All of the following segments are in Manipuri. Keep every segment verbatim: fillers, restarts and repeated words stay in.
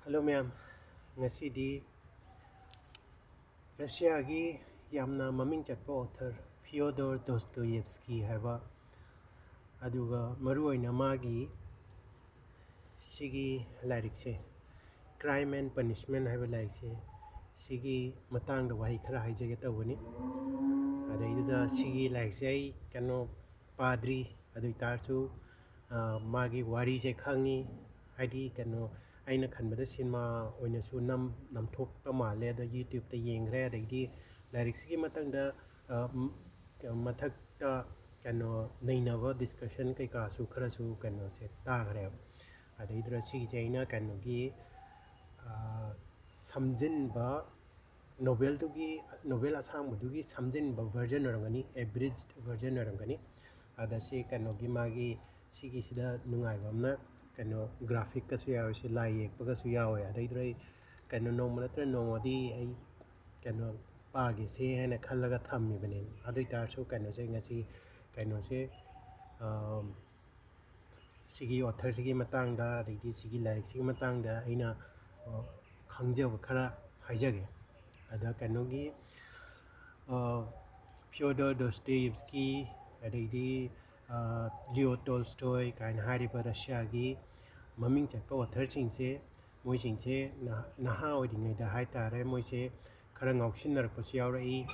ꯍꯜꯂꯣ ꯃꯌꯥꯝ, ꯉꯁꯤꯗꯤ ꯔꯁꯤꯌꯥꯒꯤ ꯌꯥꯝꯅ ꯃꯃꯤꯡ ꯆꯠꯄ author Fyodor Dostoevsky ꯍꯥꯏꯕ, ꯑꯗꯨꯒ ꯃꯔꯨꯑꯣꯏꯅ ꯃꯥꯒꯤ ꯁꯤꯒꯤ ꯂꯥꯏꯔꯤꯛꯁꯦ, Crime and Punishment ꯍꯥꯏꯕ ꯂꯥꯏꯔꯤꯛꯁꯦ, ꯁꯤꯒꯤ ꯃꯇꯥꯡꯗ ꯋꯥꯍꯩ ꯈꯔ ꯍꯥꯏꯖꯒꯦ ꯇꯧꯕꯅꯤ꯫ ꯑꯗꯩꯗꯨꯗ ꯁꯤꯒꯤ ꯂꯥꯏꯔꯤꯛꯁꯦ ꯑꯩ ꯀꯩꯅꯣ ꯄꯥꯗ꯭ꯔꯤ, ꯑꯗꯨ ꯑꯣꯏꯇꯥꯔꯁꯨ ꯃꯥꯒꯤ ꯋꯥꯔꯤꯁꯦ ꯈꯪꯉꯤ꯫ ꯍꯥꯏꯗꯤ ꯀꯩꯅꯣ, ꯑꯩꯅ ꯈꯟꯕꯗ ꯁꯤꯅꯦꯃꯥ ꯑꯣꯏꯅꯁꯨ ꯅꯝ ꯅꯝꯊꯣꯛꯄ ꯃꯥꯜꯂꯦ꯫ ꯑꯗꯣ YouTube-ꯇ ꯌꯦꯡꯈ꯭ꯔꯦ, ꯑꯗꯒꯤꯗꯤ ꯂꯥꯏꯔꯤꯛꯁꯤꯒꯤ ꯃꯇꯥꯡꯗ ꯃꯊꯛꯇ ꯀꯩꯅꯣ ꯅꯩꯅꯕ discussion ꯀꯩꯀꯥꯁꯨ ꯈꯔꯁꯨ ꯀꯩꯅꯣꯁꯦ ꯇꯥꯈ꯭ꯔꯦꯕ꯫ ꯑꯗꯩꯗꯨꯗ ꯁꯤꯒꯤꯁꯦ ꯑꯩꯅ ꯀꯩꯅꯣꯒꯤ ꯁꯝꯖꯤꯟꯕ, novel-ꯗꯨꯒꯤ, novel ꯑꯁꯥꯡꯕꯗꯨꯒꯤ ꯁꯝꯖꯤꯟꯕ version ꯑꯣꯏꯔꯝꯒꯅꯤ, abridged version ꯑꯣꯏꯔꯝꯒꯅꯤ꯫ ꯑꯗ ꯁꯤ ꯀꯩꯅꯣꯒꯤ ꯃꯥꯒꯤ ꯁꯤꯒꯤꯁꯤꯗ ꯅꯨꯡꯉꯥꯏꯕ ꯑꯃꯅ ꯀꯩꯅꯣ graphic-ꯀꯁꯨ ꯌꯥꯎꯋꯦ, ꯁꯤ ꯂꯥꯏ ꯌꯦꯛꯄꯒꯁꯨ ꯌꯥꯎꯋꯦ꯫ ꯑꯗꯩꯗꯨꯗ ꯑꯩ ꯀꯩꯅꯣ ꯅꯣꯡꯃ ꯅꯠꯇ꯭ꯔ ꯅꯣꯡꯃꯗꯤ ꯑꯩ ꯀꯩꯅꯣ ꯄꯥꯒꯦꯁꯦ ꯍꯥꯏꯅ ꯈꯜꯂꯒ ꯊꯝꯃꯤꯕꯅꯦ꯫ ꯑꯗꯨ ꯑꯣꯏꯇꯥꯔꯁꯨ ꯀꯩꯅꯣꯁꯦ ꯉꯁꯤ ꯀꯩꯅꯣꯁꯦ ꯁꯤꯒꯤ author-ꯁꯤꯒꯤ ꯃꯇꯥꯡꯗ, ꯑꯗꯩꯗꯤ ꯁꯤꯒꯤ ꯂꯥꯏꯔꯤꯛꯁꯤꯒꯤ ꯃꯇꯥꯡꯗ ꯑꯩꯅ ꯈꯪꯖꯕ ꯈꯔ ꯍꯥꯏꯖꯒꯦ꯫ ꯑꯗ ꯀꯩꯅꯣꯒꯤ Fyodor Dostoevsky, ꯑꯗꯩꯗꯤ Leo Tolstoy ꯀꯥꯏꯅ ꯍꯥꯏꯔꯤꯕ ꯔꯁꯤꯌꯥꯒꯤ ꯃꯃꯤꯡ ꯆꯠꯄ author-ꯁꯤꯡꯁꯦ, ꯃꯣꯏꯁꯤꯡꯁꯦ ꯅꯍꯥ ꯑꯣꯏꯔꯤꯉꯩꯗ ꯍꯥꯏ ꯇꯥꯔꯦ, ꯃꯣꯏꯁꯦ ꯈꯔ ꯉꯥꯎꯁꯤꯟꯅꯔꯛꯄꯁꯨ ꯌꯥꯎꯔꯛꯏ꯫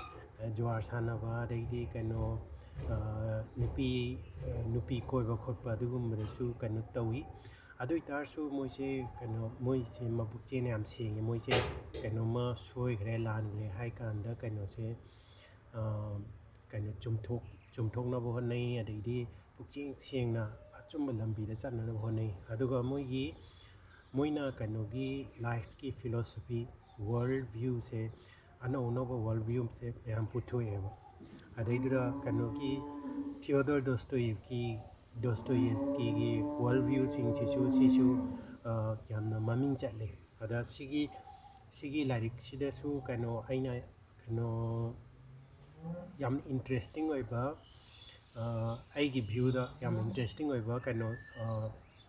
ꯖꯨꯋꯥꯔ ꯁꯥꯟꯅꯕ, ꯑꯗꯩꯗꯤ ꯀꯩꯅꯣ ꯅꯨꯄꯤ ꯅꯨꯄꯤ ꯀꯣꯏꯕ ꯈꯣꯠꯄ ꯑꯗꯨꯒꯨꯝꯕꯗꯁꯨ ꯀꯩꯅꯣ ꯇꯧꯏ꯫ ꯑꯗꯨ ꯑꯣꯏꯇꯥꯔꯁꯨ ꯃꯣꯏꯁꯦ ꯀꯩꯅꯣ, ꯃꯣꯏꯁꯦ ꯃꯕꯨꯛꯆꯦꯜ ꯌꯥꯝ ꯁꯦꯡꯉꯦ꯫ ꯃꯣꯏꯁꯦ ꯀꯩꯅꯣꯝꯃ ꯁꯣꯏꯈ꯭ꯔꯦ, ꯂꯥꯟꯈ꯭ꯔꯦ ꯍꯥꯏ ꯀꯥꯟꯗ ꯀꯩꯅꯣꯁꯦ ꯀꯩꯅꯣ ꯆꯨꯝꯊꯣꯛ ꯆꯨꯝꯊꯣꯛꯅꯕ ꯍꯣꯠꯅꯩ, ꯑꯗꯩꯗꯤ ꯄꯨꯛꯆꯦꯜ ꯁꯦꯡꯅ ꯑꯆꯨꯝꯕ ꯂꯝꯕꯤꯗ ꯆꯠꯅꯅꯕ ꯍꯣꯠꯅꯩ꯫ ꯑꯗꯨꯒ ꯃꯣꯏꯒꯤ ꯃꯣꯏꯅ ꯀꯩꯅꯣꯒꯤ life-ꯀꯤ philosophy, world view-ꯁꯦ, ꯑꯅꯧ ꯑꯅꯧꯕ world view-ꯁꯦ ꯃꯌꯥꯝ ꯄꯨꯊꯣꯛꯑꯦꯕ꯫ ꯑꯗꯩꯗꯨꯗ ꯀꯩꯅꯣꯒꯤ Fyodor Dostoevsky, Dostoevsky-ꯒꯤ world view-ꯁꯤꯡꯁꯤꯁꯨ, ꯁꯤꯁꯨ ꯌꯥꯝꯅ ꯃꯃꯤꯡ ꯆꯠꯂꯦ꯫ ꯑꯗ ꯁꯤꯒꯤ ꯁꯤꯒꯤ ꯂꯥꯏꯔꯤꯛꯁꯤꯗꯁꯨ ꯀꯩꯅꯣ ꯑꯩꯅ ꯀꯩꯅꯣ ꯌꯥꯝ interesting ꯑꯣꯏꯕ, ꯑꯩꯒꯤ view-ꯗ ꯌꯥꯝ interesting ꯑꯣꯏꯕ ꯀꯩꯅꯣ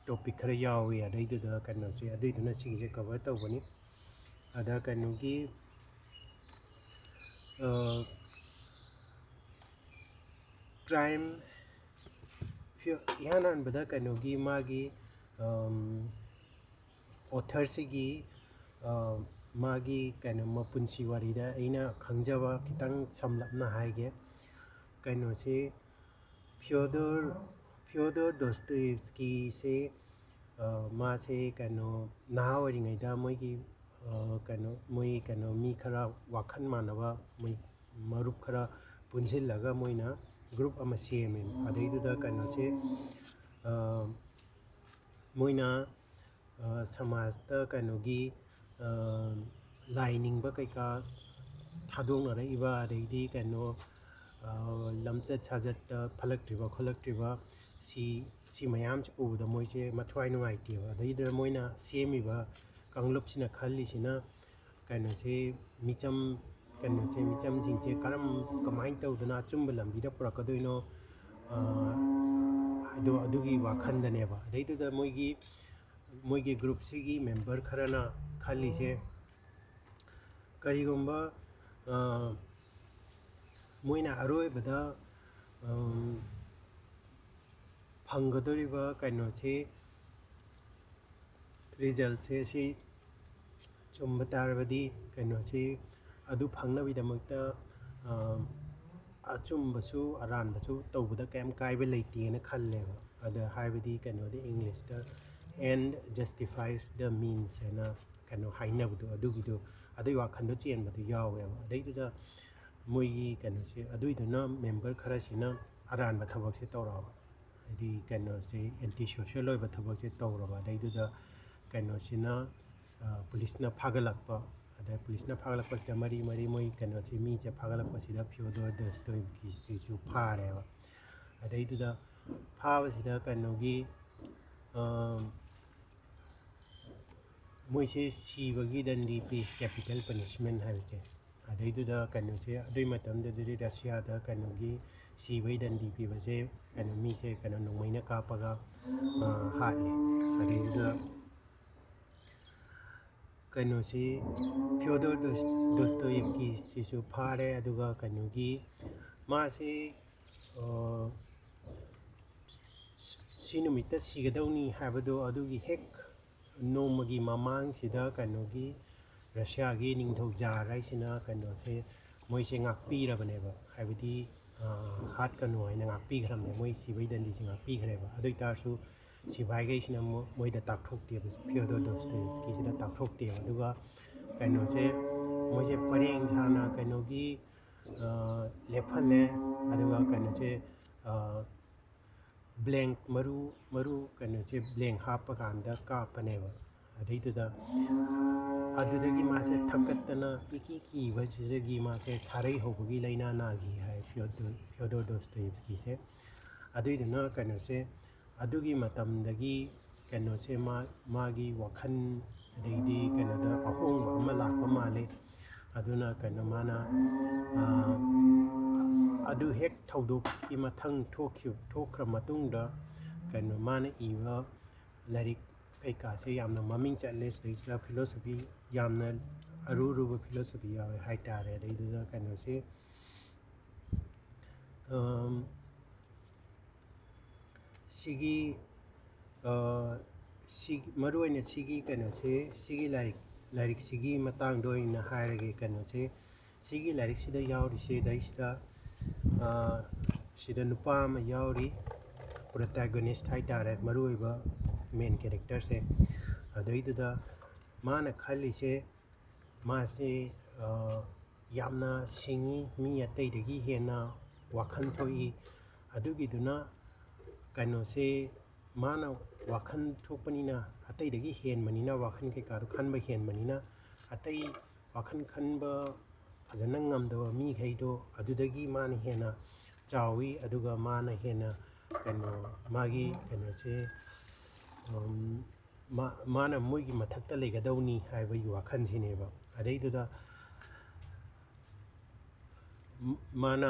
ꯇꯣꯄꯤꯛ ꯈꯔ ꯌꯥꯎꯏ ꯑꯗꯩꯗꯨꯗ ꯀꯩꯅꯣꯁꯦ, ꯑꯗꯨꯏꯗꯨꯅ ꯁꯤꯒꯤꯁꯦ ꯀꯕꯔ ꯇꯧꯕꯅꯤ꯫ ꯑꯗ ꯀꯩꯅꯣꯒꯤ ꯀ꯭ꯔꯥꯏꯝ, ꯏꯍꯥꯟ ꯍꯥꯟꯕꯗ ꯀꯩꯅꯣꯒꯤ ꯃꯥꯒꯤ ꯑꯣꯊꯔꯁꯤꯒꯤ ꯃꯥꯒꯤ ꯀꯩꯅꯣ ꯃꯄꯨꯟꯁꯤ ꯋꯥꯔꯤꯗ ꯑꯩꯅ ꯈꯪꯖꯕ ꯈꯤꯇꯪ ꯁꯝꯂꯞꯅ ꯍꯥꯏꯒꯦ꯫ ꯀꯩꯅꯣꯁꯤ ꯐꯤꯌꯣꯗꯣꯔ ꯐꯤꯌꯣꯗꯣꯔ ꯗꯣꯁꯇꯣꯌꯦꯚꯁꯀꯤꯁꯦ ꯃꯥꯁꯦ ꯀꯩꯅꯣ ꯅꯍꯥ ꯑꯣꯏꯔꯤꯉꯩꯗ ꯃꯣꯏꯒꯤ ꯀꯩꯅꯣ ꯃꯣꯏ ꯀꯩꯅꯣ ꯃꯤ ꯈꯔ ꯋꯥꯈꯜ ꯃꯥꯟꯅꯕ ꯃꯣꯏ ꯃꯔꯨꯞ ꯈꯔ ꯄꯨꯟꯁꯤꯜꯂꯒ ꯃꯣꯏꯅ ꯒ꯭ꯔꯨꯞ ꯑꯃ ꯁꯦꯝꯃꯦ꯫ ꯑꯗꯩꯗꯨꯗ ꯀꯩꯅꯣꯁꯦ ꯃꯣꯏꯅ ꯁꯃꯥꯖꯇ ꯀꯩꯅꯣꯒꯤ ꯂꯥꯏ ꯅꯤꯡꯕ ꯀꯩꯀꯥ ꯊꯥꯗꯣꯛꯅꯔꯛꯏꯕ, ꯑꯗꯩꯗꯤ ꯀꯩꯅꯣ ꯂꯝꯆꯠ ꯁꯥꯖꯠꯇ ꯐꯠꯂꯛꯇ꯭ꯔꯤꯕ ꯈꯣꯠꯂꯛꯇ꯭ꯔꯤꯕ ꯁꯤ ꯁꯤ ꯃꯌꯥꯝꯁꯦ ꯎꯕꯗ ꯃꯣꯏꯁꯦ ꯃꯊ꯭ꯋꯥꯏ ꯅꯨꯡꯉꯥꯏꯇꯦꯕ꯫ ꯑꯗꯩꯗꯨꯗ ꯃꯣꯏꯅ ꯁꯦꯝꯃꯤꯕ ꯀꯥꯡꯂꯨꯞꯁꯤꯅ ꯈꯜꯂꯤꯁꯤꯅ ꯀꯩꯅꯣꯁꯦ ꯃꯤꯆꯝ ꯀꯩꯅꯣꯁꯦ ꯃꯤꯆꯝꯁꯤꯡꯁꯦ ꯀꯔꯝ ꯀꯃꯥꯏꯅ ꯇꯧꯗꯅ ꯑꯆꯨꯝꯕ ꯂꯝꯕꯤꯗ ꯄꯨꯔꯛꯀꯗꯣꯏꯅꯣ ꯑꯗꯣ ꯑꯗꯨꯒꯤ ꯋꯥꯈꯜꯗꯅꯦꯕ꯫ ꯑꯗꯩꯗꯨꯗ ꯃꯣꯏꯒꯤ ꯃꯣꯏꯒꯤ ꯒ꯭ꯔꯨꯞꯁꯤꯒꯤ ꯃꯦꯝꯕꯔ ꯈꯔꯅ ꯈꯜꯂꯤꯁꯦ ꯀꯔꯤꯒꯨꯝꯕ ꯃꯣꯏꯅ ꯑꯔꯣꯏꯕꯗ ꯐꯪꯒꯗꯧꯔꯤꯕ ꯀꯩꯅꯣꯁꯤ ꯔꯤꯖꯜꯁꯦ ꯁꯤ ꯆꯨꯝꯕ ꯇꯥꯔꯕꯗꯤ ꯀꯩꯅꯣꯁꯤ ꯑꯗꯨ ꯐꯪꯅꯕꯒꯤꯗꯃꯛꯇ ꯑꯆꯨꯝꯕꯁꯨ ꯑꯔꯥꯟꯕꯁꯨ ꯇꯧꯕꯗ ꯀꯩꯝ ꯀꯥꯏꯕ ꯂꯩꯇꯦꯅ ꯈꯜꯂꯦꯕ꯫ ꯑꯗ ꯍꯥꯏꯕꯗꯤ ꯀꯩꯅꯣꯗ ꯏꯪꯂꯤꯁꯇ "End justifies the means" ꯍꯥꯏꯅ ꯀꯩꯅꯣ ꯍꯥꯏꯅꯕꯗꯣ ꯑꯗꯨꯒꯤꯗꯣ ꯑꯗꯨꯒꯤ ꯋꯥꯈꯜꯗꯣ ꯆꯦꯟꯕꯗꯣ ꯌꯥꯎꯋꯦꯕ꯫ ꯑꯗꯩꯗꯨꯗ ꯃꯣꯏꯒꯤ ꯀꯩꯅꯣꯁꯦ ꯑꯗꯨꯏꯗꯨꯅ ꯃꯦꯝꯕꯔ ꯈꯔꯁꯤꯅ ꯑꯔꯥꯟꯕ ꯊꯕꯛꯁꯦ ꯇꯧꯔꯛꯑꯕ꯫ ꯍꯥꯏꯗꯤ ꯀꯩꯅꯣꯁꯦ ꯑꯦꯟꯇꯤ ꯁꯣꯁꯦꯜ ꯑꯣꯏꯕ ꯊꯕꯛꯁꯦ ꯇꯧꯔꯕ꯫ ꯑꯗꯩꯗꯨꯗ ꯀꯩꯅꯣꯁꯤꯅ ꯄꯨꯂꯤꯁꯅ ꯐꯥꯒꯠꯂꯛꯄ꯫ ꯑꯗ ꯄꯨꯂꯤꯁꯅ ꯐꯥꯒꯠꯂꯛꯄꯁꯤꯗ ꯃꯔꯤ ꯃꯔꯤ ꯃꯣꯏ ꯀꯩꯅꯣꯁꯤ ꯃꯤꯁꯦ ꯐꯥꯒꯠꯂꯛꯄꯁꯤꯗ ꯐꯤꯌꯣꯗꯣꯔ ꯗꯣꯁꯇꯣꯌꯦꯚꯁꯀꯤꯁꯤꯁꯨ ꯐꯥꯔꯦꯕ꯫ ꯑꯗꯩꯗꯨꯗ ꯐꯥꯕꯁꯤꯗ ꯀꯩꯅꯣꯒꯤ ꯃꯣꯏꯁꯦ ꯁꯤꯕꯒꯤ ꯗꯟꯗꯤ ꯄꯤ, ꯀꯦꯄꯤꯇꯦꯜ ꯄꯅꯤꯁꯃꯦꯟ ꯍꯥꯏꯕꯁꯦ꯫ ꯑꯗꯩꯗꯨꯗ ꯀꯩꯅꯣꯁꯦ ꯑꯗꯨꯏ ꯃꯇꯝꯗꯨꯗꯗꯤ ꯔꯁꯤꯌꯥꯗ ꯀꯩꯅꯣꯒꯤ ꯁꯤꯕꯩ ꯗꯟꯗꯤ ꯄꯤꯕꯁꯦ ꯀꯩꯅꯣ ꯃꯤꯁꯦ ꯀꯩꯅꯣ ꯅꯣꯡꯃꯩꯅ ꯀꯥꯞꯄꯒ ꯍꯥꯠꯂꯤ꯫ ꯑꯗꯨꯗ ꯀꯩꯅꯣꯁꯤ ꯐꯤꯌꯣꯗꯣꯔ ꯗꯣꯁꯇꯣꯌꯦꯚꯀꯤꯁꯤꯁꯨ ꯐꯥꯔꯦ꯫ ꯑꯗꯨꯒ ꯀꯩꯅꯣꯒꯤ ꯃꯥꯁꯤ ꯁꯤ ꯅꯨꯃꯤꯠꯇ ꯁꯤꯒꯗꯧꯅꯤ ꯍꯥꯏꯕꯗꯣ ꯑꯗꯨꯒꯤ ꯍꯦꯛ ꯅꯣꯡꯃꯒꯤ ꯃꯃꯥꯡꯁꯤꯗ ꯀꯩꯅꯣꯒꯤ ꯔꯁꯤꯌꯥꯒꯤ ꯅꯤꯡꯊꯧ ꯖꯥꯔ ꯍꯥꯏꯁꯤꯅ ꯀꯩꯅꯣꯁꯦ ꯃꯣꯏꯁꯦ ꯉꯥꯛꯄꯤꯔꯕꯅꯦꯕ꯫ ꯍꯥꯏꯕꯗꯤ ꯍꯥꯠꯀꯅꯨ ꯍꯥꯏꯅ ꯉꯥꯛꯄꯤꯈ꯭ꯔꯕꯅꯦ, ꯃꯣꯏ ꯁꯤꯕꯩ ꯗꯟꯗꯤꯁꯦ ꯉꯥꯛꯄꯤꯈ꯭ꯔꯦꯕ꯫ ꯑꯗꯨ ꯑꯣꯏꯇꯥꯔꯁꯨ ꯁꯤꯐꯥꯏꯈꯩꯁꯤꯅ ꯃꯣꯏꯗ ꯇꯥꯛꯊꯣꯛꯇꯦꯕ, ꯐꯤꯌꯣꯗꯣꯔ ꯗꯣꯁꯇꯣꯌꯦꯚꯁꯀꯤꯁꯤꯗ ꯇꯥꯛꯊꯣꯛꯇꯦꯕ꯫ ꯑꯗꯨꯒ ꯀꯩꯅꯣꯁꯦ ꯃꯣꯏꯁꯦ ꯄꯔꯦꯡ ꯁꯥꯅ ꯀꯩꯅꯣꯒꯤ ꯂꯦꯞꯍꯜꯂꯦ꯫ ꯑꯗꯨꯒ ꯀꯩꯅꯣꯁꯦ ꯕ꯭ꯂꯦꯡ ꯃꯔꯨ ꯃꯔꯨ ꯀꯩꯅꯣꯁꯦ ꯕ꯭ꯂꯦꯡ ꯍꯥꯞꯄ ꯀꯥꯟꯗ ꯀꯥꯞꯄꯅꯦꯕ꯫ ꯑꯗꯩꯗꯨꯗ ꯑꯗꯨꯗꯒꯤ ꯃꯥꯁꯦ ꯊꯛꯀꯠꯇꯅ ꯏꯀꯤ ꯀꯤꯕꯁꯤꯗꯒꯤ ꯃꯥꯁꯦ ꯁꯥꯔꯩ ꯍꯧꯕꯒꯤ ꯂꯥꯏꯅꯥ ꯅꯥꯈꯤ ꯍꯥꯏ ꯐꯤꯌꯣꯗꯣꯔ ꯗꯣꯁꯇꯣꯌꯦꯚꯁꯀꯤꯁꯦ꯫ ꯑꯗꯨꯏꯗꯨꯅ ꯀꯩꯅꯣꯁꯦ ꯑꯗꯨꯒꯤ ꯃꯇꯝꯗꯒꯤ ꯀꯩꯅꯣꯁꯦ ꯃꯥ ꯃꯥꯒꯤ ꯋꯥꯈꯜ ꯑꯗꯩꯗꯤ ꯀꯩꯅꯣꯗ ꯑꯍꯣꯡꯕ ꯑꯃ ꯂꯥꯛꯄ ꯃꯥꯜꯂꯤ꯫ ꯑꯗꯨꯅ ꯀꯩꯅꯣ ꯃꯥꯅ ꯑꯗꯨ ꯍꯦꯛ ꯊꯧꯗꯣꯛꯀꯤ ꯃꯊꯪ ꯊꯣꯛꯈ꯭ꯔ ꯃꯇꯨꯡꯗ ꯀꯩꯅꯣ ꯃꯥꯅ ꯏꯕ ꯂꯥꯏꯔꯤꯛ ꯀꯩꯀꯥꯁꯦ ꯌꯥꯝꯅ ꯃꯃꯤꯡ ꯆꯠꯂꯦ꯫ ꯁꯤꯗꯩꯁꯤꯗ ꯐꯤꯂꯣꯁꯣꯐꯤ ꯌꯥꯝꯅ ꯑꯔꯨ ꯑꯔꯨꯕ ꯐꯤꯂꯣꯁꯣꯐꯤ ꯌꯥꯎꯋꯦ ꯍꯥꯏꯇꯥꯔꯦ꯫ ꯑꯗꯩꯗꯨꯗ ꯀꯩꯅꯣꯁꯦ ꯁꯤꯒꯤ ꯁꯤ ꯃꯔꯨ ꯑꯣꯏꯅ ꯁꯤꯒꯤ ꯀꯩꯅꯣꯁꯦ ꯁꯤꯒꯤ ꯂꯥꯏꯔꯤꯛ ꯂꯥꯏꯔꯤꯛꯁꯤꯒꯤ ꯃꯇꯥꯡꯗ ꯑꯣꯏꯅ ꯍꯥꯏꯔꯒꯦ꯫ ꯀꯩꯅꯣꯁꯦ ꯁꯤꯒꯤ ꯂꯥꯏꯔꯤꯛꯁꯤꯗ ꯌꯥꯎꯔꯤꯁꯦ ꯁꯤꯗꯩꯁꯤꯗ ꯁꯤꯗ ꯅꯨꯄꯥ ꯑꯃ ꯌꯥꯎꯔꯤ, ꯄ꯭ꯔꯣꯇꯥꯒꯣꯅꯤꯁ ꯍꯥꯏꯇꯥꯔꯦ, ꯃꯔꯨꯑꯣꯏꯕ ꯃꯦꯟ ꯀꯦꯔꯦꯛꯇꯔꯁꯦ꯫ ꯑꯗꯩꯗꯨꯗ ꯃꯥꯅ ꯈꯜꯂꯤꯁꯦ ꯃꯥꯁꯦ ꯌꯥꯝꯅ ꯁꯤꯡꯉꯤ, ꯃꯤ ꯑꯇꯩꯗꯒꯤ ꯍꯦꯟꯅ ꯋꯥꯈꯜ ꯊꯣꯛꯏ꯫ ꯑꯗꯨꯒꯤꯗꯨꯅ ꯀꯩꯅꯣꯁꯦ ꯃꯥꯅ ꯋꯥꯈꯜ ꯊꯣꯛꯄꯅꯤꯅ, ꯑꯇꯩꯗꯒꯤ ꯍꯦꯟꯕꯅꯤꯅ, ꯋꯥꯈꯜ ꯀꯩꯀꯥꯗꯣ ꯈꯟꯕ ꯍꯦꯟꯕꯅꯤꯅ, ꯑꯇꯩ ꯋꯥꯈꯜ ꯈꯟꯕ ꯐꯖꯅ ꯉꯝꯗꯕ ꯃꯤꯈꯩꯗꯣ ꯑꯗꯨꯗꯒꯤ ꯃꯥꯅ ꯍꯦꯟꯅ ꯆꯥꯎꯏ꯫ ꯑꯗꯨꯒ ꯃꯥꯅ ꯍꯦꯟꯅ ꯀꯩꯅꯣ ꯃꯥꯒꯤ ꯀꯩꯅꯣꯁꯦ ꯃꯥꯅ ꯃꯣꯏꯒꯤ ꯃꯊꯛꯇ ꯂꯩꯒꯗꯧꯅꯤ ꯍꯥꯏꯕꯒꯤ ꯋꯥꯈꯜꯁꯤꯅꯦꯕ꯫ ꯑꯗꯩꯗꯨꯗ ꯃꯥꯅ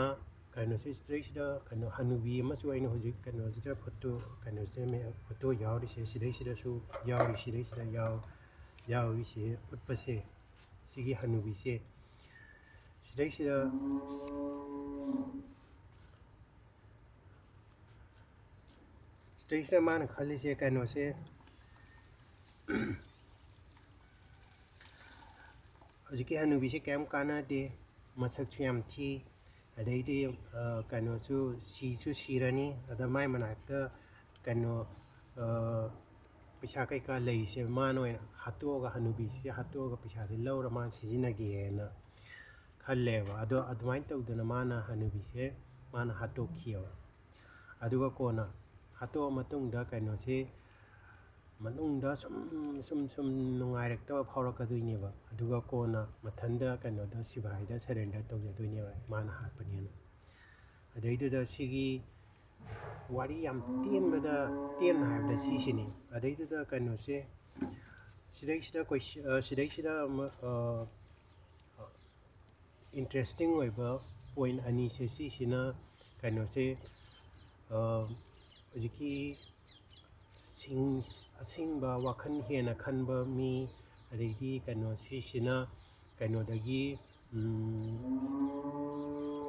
ꯀꯩꯅꯣꯁꯦ, ꯁꯤꯗꯩꯁꯤꯗ ꯀꯩꯅꯣ ꯍꯅꯨꯕꯤ ꯑꯃꯁꯨ ꯑꯩꯅ ꯍꯧꯖꯤꯛ ꯀꯩꯅꯣꯁꯤꯗ ꯐꯣꯇꯣ, ꯀꯩꯅꯣꯁꯦ, ꯃꯦ-, ꯐꯣꯇꯣ ꯌꯥꯎꯔꯤꯁꯦ, ꯁꯤꯗꯩꯁꯤꯗꯁꯨ ꯌꯥꯎꯔꯤ, ꯁꯤꯗꯩꯁꯤꯗ ꯌꯥꯎ-, ꯌꯥꯎꯔꯤꯁꯦ ꯎꯠꯄꯁꯦ, ꯁꯤꯒꯤ ꯍꯅꯨꯕꯤꯁꯦ, ꯁꯤꯗꯩꯁꯤꯗ, ꯁꯤꯗꯩꯁꯤꯗ ꯃꯥꯅ ꯈꯜꯂꯤꯁꯦ ꯀꯩꯅꯣꯁꯦ, ꯍꯧꯖꯤꯛꯀꯤ ꯍꯅꯨꯕꯤꯁꯦ ꯀꯩꯝ ꯀꯥꯟꯅꯗꯦ, ꯃꯁꯛꯁꯨ ꯌꯥꯝ ꯊꯤ, ꯑꯗꯩꯗꯤ, ꯑ, ꯀꯩꯅꯣꯁꯨ ꯁꯤꯁꯨ ꯁꯤꯔꯅꯤ, ꯑꯗ ꯃꯥꯏ ꯃꯅꯥꯛꯇ ꯀꯩꯅꯣ, ꯑ, ꯄꯩꯁꯥ ꯀꯩꯀꯥ ꯂꯩꯔꯤꯁꯦ ꯃꯥꯅ ꯑꯣꯏꯅ ꯍꯥꯠꯇꯣꯛꯑꯒ, ꯍꯅꯨꯕꯤꯁꯦ ꯍꯥꯠꯇꯣꯛꯑꯒ ꯄꯩꯁꯥꯁꯦ ꯂꯧꯔ ꯃꯥꯅ ꯁꯤꯖꯤꯟꯅꯒꯦꯅ ꯈꯜꯂꯦꯕ꯫ ꯑꯗꯣ ꯑꯗꯨꯃꯥꯏꯅ ꯇꯧꯗꯅ ꯃꯥꯅ ꯍꯅꯨꯕꯤꯁꯦ ꯃꯥꯅ ꯍꯥꯠꯇꯣꯛꯈꯤꯑꯕ꯫ ꯑꯗꯨꯒ ꯀꯣꯟꯅ ꯍꯥꯠꯇꯣꯛꯑ ꯃꯇꯨꯡꯗ ꯀꯩꯅꯣꯁꯤ ꯃꯅꯨꯡꯗ ꯁꯨꯝ, ꯁꯨꯝ, ꯁꯨꯝ ꯅꯨꯡꯉꯥꯏꯔꯛꯇꯕ ꯐꯥꯎꯔꯛꯀꯗꯣꯏꯅꯦꯕ꯫ ꯑꯗꯨꯒ ꯀꯣꯟꯅ ꯃꯊꯟꯗ ꯀꯩꯅꯣꯗ, ꯁꯤꯐꯥꯏꯗ surrender ꯇꯧꯖꯗꯣꯏꯅꯦꯕ, ꯃꯥꯅ ꯍꯥꯠꯄꯅꯦꯅ꯫ ꯑꯗꯩꯗꯨꯗ ꯁꯤꯒꯤ ꯋꯥꯔꯤ ꯌꯥꯝ ꯇꯦꯟꯕꯗ, ꯇꯦꯟꯅ ꯍꯥꯏꯕꯗ ꯁꯤꯁꯤꯅꯤ꯫ ꯑꯗꯩꯗꯨꯗ ꯀꯩꯅꯣꯁꯦ, ꯁꯤꯗꯩꯁꯤꯗ ꯀꯣꯏꯁ-, ꯑ, ꯁꯤꯗꯩꯁꯤꯗ ꯑꯃ, ꯑ, interesting ꯑꯣꯏꯕ point ꯑꯅꯤꯁꯦ, ꯁꯤꯁꯤꯅ ꯀꯩꯅꯣꯁꯦ, ꯑ, ꯍꯧꯖꯤꯛꯀꯤ ꯁꯤꯡ-, ꯑꯁꯤꯡꯕ ꯋꯥꯈꯜ ꯍꯦꯟꯅ ꯈꯟꯕ ꯃꯤ, ꯑꯗꯩꯗꯤ ꯀꯩꯅꯣ, ꯁꯤꯁꯤꯅ ꯀꯩꯅꯣꯗꯒꯤ, ꯎꯝ,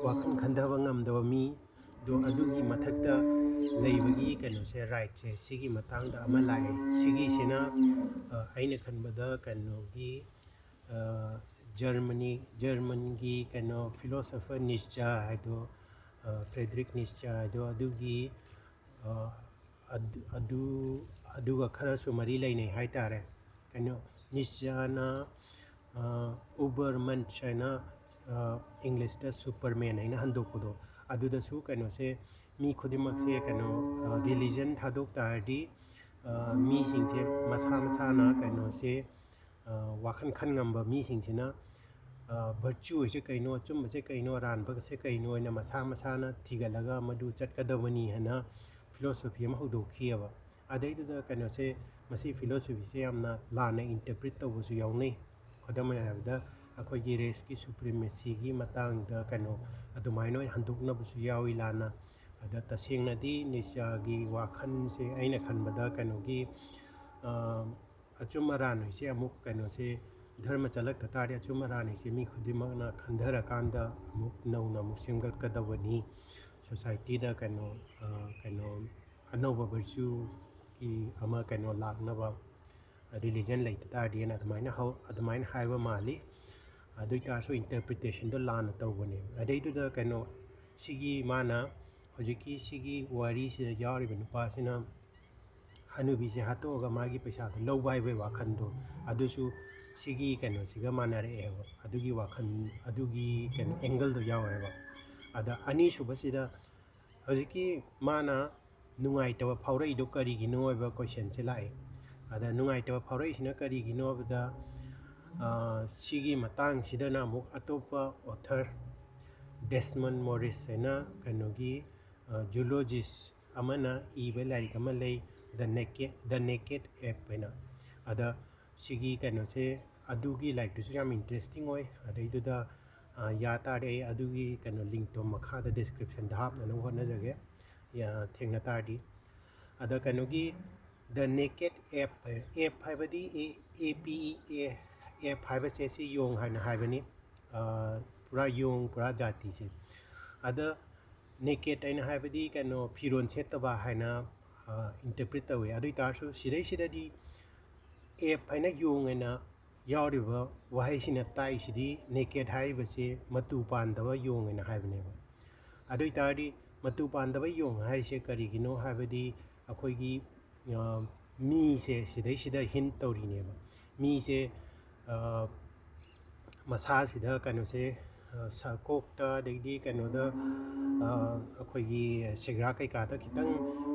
ꯋꯥꯈꯜ ꯈꯟꯊꯕ ꯉꯝꯗꯕ ꯃꯤ, ꯑꯗꯣ ꯑꯗꯨꯒꯤ ꯃꯊꯛꯇ ꯂꯩꯕꯒꯤ ꯀꯩꯅꯣꯁꯦ, rightꯁꯦ, ꯁꯤꯒꯤ ꯃꯇꯥꯡꯗ ꯑꯃ ꯂꯥꯛꯑꯦ꯫ ꯁꯤꯒꯤꯁꯤꯅ, ꯑ, ꯑꯩꯅ ꯈꯟꯕꯗ ꯀꯩꯅꯣꯒꯤ, ꯑ, ꯖꯔꯃꯅꯤ, ꯖꯔꯃꯟꯒꯤ ꯀꯩꯅꯣ philosopher Nietzsche ꯍꯥꯏꯗꯣ, ꯑ, Friedrich Nietzsche ꯍꯥꯏꯗꯣ, ꯑꯗꯨꯒꯤ, ꯑ, ꯑꯗꯨ, ꯑꯗꯨ, ꯑꯗꯨꯒ ꯈꯔꯁꯨ ꯃꯔꯤ ꯂꯩꯅꯩ ꯍꯥꯏꯇꯥꯔꯦ꯫ ꯀꯩꯅꯣ, Nietzscheꯅ, ꯑ, Übermensch ꯍꯥꯏꯅ, ꯑ, Englishꯇ Superman ꯍꯥꯏꯅ ꯍꯟꯗꯣꯛꯄꯗꯣ, ꯑꯗꯨꯗꯁꯨ ꯀꯩꯅꯣꯁꯦ, ꯃꯤ ꯈꯨꯗꯤꯡꯃꯛꯁꯦ ꯀꯩꯅꯣ, ꯑ, religion ꯊꯥꯗꯣꯛ ꯇꯥꯔꯗꯤ, ꯑ, ꯃꯤꯁꯤꯡꯁꯦ ꯃꯁꯥ ꯃꯁꯥꯅ ꯀꯩꯅꯣꯁꯦ, ꯑ, ꯋꯥꯈꯜ ꯈꯟ ꯉꯝꯕ ꯃꯤꯁꯤꯡꯁꯤꯅ, ꯑ, virtue ꯍꯥꯏꯁꯦ ꯀꯩꯅꯣ, ꯑꯆꯨꯝꯕꯁꯦ ꯀꯩꯅꯣ, ꯑꯔꯥꯟꯕꯁꯦ ꯀꯩꯅꯣ ꯍꯥꯏꯅ ꯃꯁꯥ ꯃꯁꯥꯅ ꯊꯤꯒꯠꯂꯒ ꯃꯗꯨ ꯆꯠꯀꯗꯕꯅꯤ ꯍꯥꯏꯅ philosophy ꯑꯃ ꯍꯧꯗꯣꯛꯈꯤꯑꯕ꯫ ꯑꯗꯩꯗꯨꯗ ꯀꯩꯅꯣꯁꯦ, ꯃꯁꯤ philosophyꯁꯦ ꯌꯥꯝꯅ ꯂꯥꯟꯅ interpret ꯇꯧꯕꯁꯨ ꯌꯥꯎꯅꯩ꯫ ꯈꯨꯗꯝ ꯑꯣꯏꯅ ꯍꯥꯏꯔꯕꯗ, ꯑꯩꯈꯣꯏꯒꯤ ꯔꯦꯁꯀꯤ ꯁꯨꯄ꯭ꯔꯤꯃꯦꯁꯤꯒꯤ ꯃꯇꯥꯡꯗ ꯀꯩꯅꯣ ꯑꯗꯨꯃꯥꯏꯅ ꯑꯣꯏꯅ ꯍꯟꯗꯣꯛꯅꯕꯁꯨ ꯌꯥꯎꯏ ꯂꯥꯟꯅ꯫ ꯑꯗ ꯇꯁꯦꯡꯅꯗꯤ ꯅꯤꯁꯥꯒꯤ ꯋꯥꯈꯜꯁꯦ ꯑꯩꯅ ꯈꯟꯕꯗ ꯀꯩꯅꯣꯒꯤ, ꯑ, ꯑꯆꯨꯝ ꯑꯔꯥꯟ ꯍꯥꯏꯁꯦ ꯑꯃꯨꯛ ꯀꯩꯅꯣꯁꯦ ꯙꯔꯃ ꯆꯠꯂꯛꯇ ꯇꯥꯔꯗꯤ ꯑꯆꯨꯝ ꯑꯔꯥꯟ ꯍꯥꯏꯁꯦ ꯃꯤ ꯈꯨꯗꯤꯡꯃꯛꯅ ꯈꯟꯊꯔꯀꯥꯟꯗ ꯑꯃꯨꯛ ꯅꯧꯅ ꯑꯃꯨꯛ ꯁꯦꯝꯒꯠꯀꯗꯕꯅꯤ꯫ ꯁꯣꯁꯥꯏꯇꯤꯗ ꯀꯩꯅꯣ, ꯑ, ꯀꯩꯅꯣ ꯑꯅꯧꯕ ꯚꯔꯆꯨꯒꯤ ꯑꯃ ꯀꯩꯅꯣ ꯂꯥꯛꯅꯕ ꯔꯤꯂꯤꯖꯟ ꯂꯩꯇ ꯇꯥꯔꯗꯤꯅ ꯑꯗꯨꯃꯥꯏꯅ ꯍꯧ-, ꯑꯗꯨꯃꯥꯏꯅ ꯍꯥꯏꯕ ꯃꯥꯜꯂꯤ꯫ ꯑꯗꯨ ꯑꯣꯏꯇꯥꯔꯁꯨ ꯏꯟꯇꯔꯄ꯭ꯔꯤꯇꯦꯁꯟꯗꯣ ꯂꯥꯟꯅ ꯇꯧꯕꯅꯦ꯫ ꯑꯗꯩꯗꯨꯗ ꯀꯩꯅꯣ ꯁꯤꯒꯤ ꯃꯥꯅ ꯍꯧꯖꯤꯛꯀꯤ ꯁꯤꯒꯤ ꯋꯥꯔꯤꯁꯤꯗ ꯌꯥꯎꯔꯤꯕ ꯅꯨꯄꯥꯁꯤꯅ ꯍꯅꯨꯕꯤꯁꯦ ꯍꯥꯠꯇꯣꯛꯑꯒ ꯃꯥꯒꯤ ꯄꯩꯁꯥꯗꯣ ꯂꯧꯕ ꯍꯥꯏꯕꯒꯤ ꯋꯥꯈꯜꯗꯣ ꯑꯗꯨꯁꯨ ꯁꯤꯒꯤ ꯀꯩꯅꯣꯁꯤꯒ ꯃꯥꯟꯅꯔꯛꯑꯦꯕ꯫ ꯑꯗꯨꯒꯤ ꯋꯥꯈꯜ, ꯑꯗꯨꯒꯤ ꯀꯩꯅꯣ ꯑꯦꯡꯒꯜꯗꯣ ꯌꯥꯎꯋꯦꯕ꯫ ꯑꯗ ꯑꯅꯤꯁꯨꯕꯁꯤꯗ ꯍꯧꯖꯤꯛꯀꯤ ꯃꯥꯅ ꯅꯨꯡꯉꯥꯏꯇꯕ ꯐꯥꯎꯔꯛꯏꯗꯣ ꯀꯔꯤꯒꯤꯅꯣ ꯍꯥꯏꯕ ꯀꯣꯏꯁꯟꯁꯦ ꯂꯥꯛꯑꯦ꯫ ꯑꯗ ꯅꯨꯡꯉꯥꯏꯇꯕ ꯐꯥꯎꯔꯛꯏꯁꯤꯅ ꯀꯔꯤꯒꯤꯅꯣ ꯍꯥꯏꯕꯗ, ꯑ, ꯁꯤꯒꯤ ꯃꯇꯥꯡꯁꯤꯗꯅ ꯑꯃꯨꯛ ꯑꯇꯣꯞꯄ ꯑꯣꯊꯔ ꯗꯦꯁꯃꯟ ꯃꯣꯔꯤꯁ ꯍꯥꯏꯅ ꯀꯩꯅꯣꯒꯤ, ꯑ, ꯖꯨꯂꯣꯖꯤꯁ ꯑꯃꯅ ꯏꯕ ꯂꯥꯏꯔꯤꯛ ꯑꯃ ꯂꯩ, The Naked, The Naked Ape ꯍꯥꯏꯅ꯫ ꯑꯗ ꯁꯤꯒꯤ ꯀꯩꯅꯣꯁꯦ, ꯑꯗꯨꯒꯤ ꯂꯥꯏꯔꯤꯛꯇꯨꯁꯨ ꯌꯥꯝ ꯏꯟꯇꯔꯦꯁꯇꯤꯡ ꯑꯣꯏ꯫ ꯑꯗꯩꯗꯨꯗ, ꯑ, ꯌꯥ ꯇꯥꯔꯗꯤ ꯑꯩ ꯑꯗꯨꯒꯤ ꯀꯩꯅꯣ ꯂꯤꯡꯛꯇꯣ ꯃꯈꯥꯗ ꯗꯤꯁꯀ꯭ꯔꯤꯞꯁꯟꯗ ꯍꯥꯞꯅꯅꯕ ꯍꯣꯠꯅꯖꯒꯦ, ꯌꯥ-, ꯊꯦꯡꯅ ꯇꯥꯔꯗꯤ꯫ ꯑꯗ ꯀꯩꯅꯣꯒꯤ The Naked Ape, ape ꯍꯥꯏꯕꯗꯤ A, A P E, A, ape ꯍꯥꯏꯕꯁꯦ ꯁꯤ ꯌꯣꯡ ꯍꯥꯏꯅ ꯍꯥꯏꯕꯅꯤ꯫ ꯑ, ꯄꯨꯔꯥ ꯌꯣꯡ, ꯄꯨꯔꯥ ꯖꯥꯇꯤꯁꯦ꯫ ꯑꯗ ꯅꯦꯀꯦꯠ ꯍꯥꯏꯅ ꯍꯥꯏꯕꯗꯤ ꯀꯩꯅꯣ ꯐꯤꯔꯣꯜ ꯁꯦꯠꯇꯕ ꯍꯥꯏꯅ, ꯑ, ꯏꯟꯇꯔꯄ꯭ꯔꯤꯠ ꯇꯧꯋꯤ꯫ ꯑꯗꯨ ꯑꯣꯏꯇꯥꯔꯁꯨ ꯁꯤꯗꯩꯁꯤꯗꯗꯤ ꯑꯦꯞ ꯍꯥꯏꯅ ꯌꯣꯡ ꯍꯥꯏꯅ ꯌꯥꯎꯔꯤꯕ ꯋꯥꯍꯩꯁꯤꯅ ꯇꯥꯛꯏꯁꯤꯗꯤ ꯅꯦꯀꯦꯠ ꯍꯥꯏꯔꯤꯕꯁꯤ ꯃꯇꯨ ꯄꯥꯟꯗꯕ ꯌꯣꯡ ꯍꯥꯏꯅ ꯍꯥꯏꯕꯅꯦꯕ꯫ ꯑꯗꯨ ꯑꯣꯏꯇꯥꯔꯗꯤ ꯃꯇꯨ ꯄꯥꯟꯗꯕ ꯌꯣꯡ ꯍꯥꯏꯔꯤꯁꯦ ꯀꯔꯤꯒꯤꯅꯣ ꯍꯥꯏꯕꯗꯤ ꯑꯩꯈꯣꯏꯒꯤ, ꯑ, ꯃꯤꯁꯦ ꯁꯤꯗꯩꯁꯤꯗ ꯍꯤꯟ ꯇꯧꯔꯤꯅꯦꯕ꯫ ꯃꯤꯁꯦ, ꯑ, ꯃꯁꯥꯁꯤꯗ ꯀꯩꯅꯣꯁꯦ, ꯑ, ꯁ-, ꯀꯣꯛꯇ ꯑꯗꯩꯗꯤ ꯀꯩꯅꯣꯗ, ꯑ, ꯑꯩꯈꯣꯏꯒꯤ ꯁꯦꯒ꯭ꯔꯥ ꯀꯩꯀꯥꯗ ꯈꯤꯇꯪ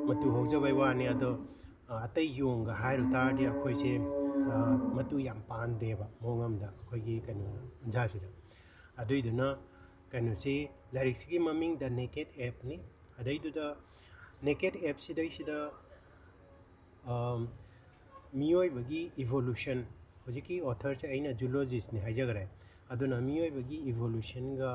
ꯃꯇꯨ ꯍꯧꯖꯕꯩ ꯋꯥꯅꯤ꯫ ꯑꯗꯣ, ꯑ, ꯑꯇꯩ ꯌꯣꯡꯒ ꯍꯥꯏꯔꯨ ꯇꯥꯔꯗꯤ ꯑꯩꯈꯣꯏꯁꯦ, ꯑ, ꯃꯇꯨ ꯌꯥꯝ ꯄꯥꯟꯗꯦꯕ ꯃꯑꯣꯡ ꯑꯃꯗ ꯑꯩꯈꯣꯏꯒꯤ ꯀꯩꯅꯣ ꯎꯟꯖꯥꯁꯤꯗ꯫ ꯑꯗꯨꯏꯗꯨꯅ ꯀꯩꯅꯣꯁꯤ, ꯂꯥꯏꯔꯤꯛꯁꯤꯒꯤ ꯃꯃꯤꯡ The Naked Ape ꯅꯤ꯫ ꯑꯗꯩꯗꯨꯗ ꯅꯦꯀꯦꯠ ꯑꯦꯞꯁꯤꯗꯩꯁꯤꯗ, ꯑꯝ, ꯃꯤꯑꯣꯏꯕꯒꯤ ꯏꯚꯣꯂꯨꯁꯟ, ꯍꯧꯖꯤꯛꯀꯤ ꯑꯣꯊꯔꯁꯦ ꯑꯩꯅ ꯖꯨꯂꯣꯖꯤꯁꯅꯤ ꯍꯥꯏꯖꯈ꯭ꯔꯦ꯫ ꯑꯗꯨꯅ ꯃꯤꯑꯣꯏꯕꯒꯤ ꯏꯚꯣꯂꯨꯁꯟꯒ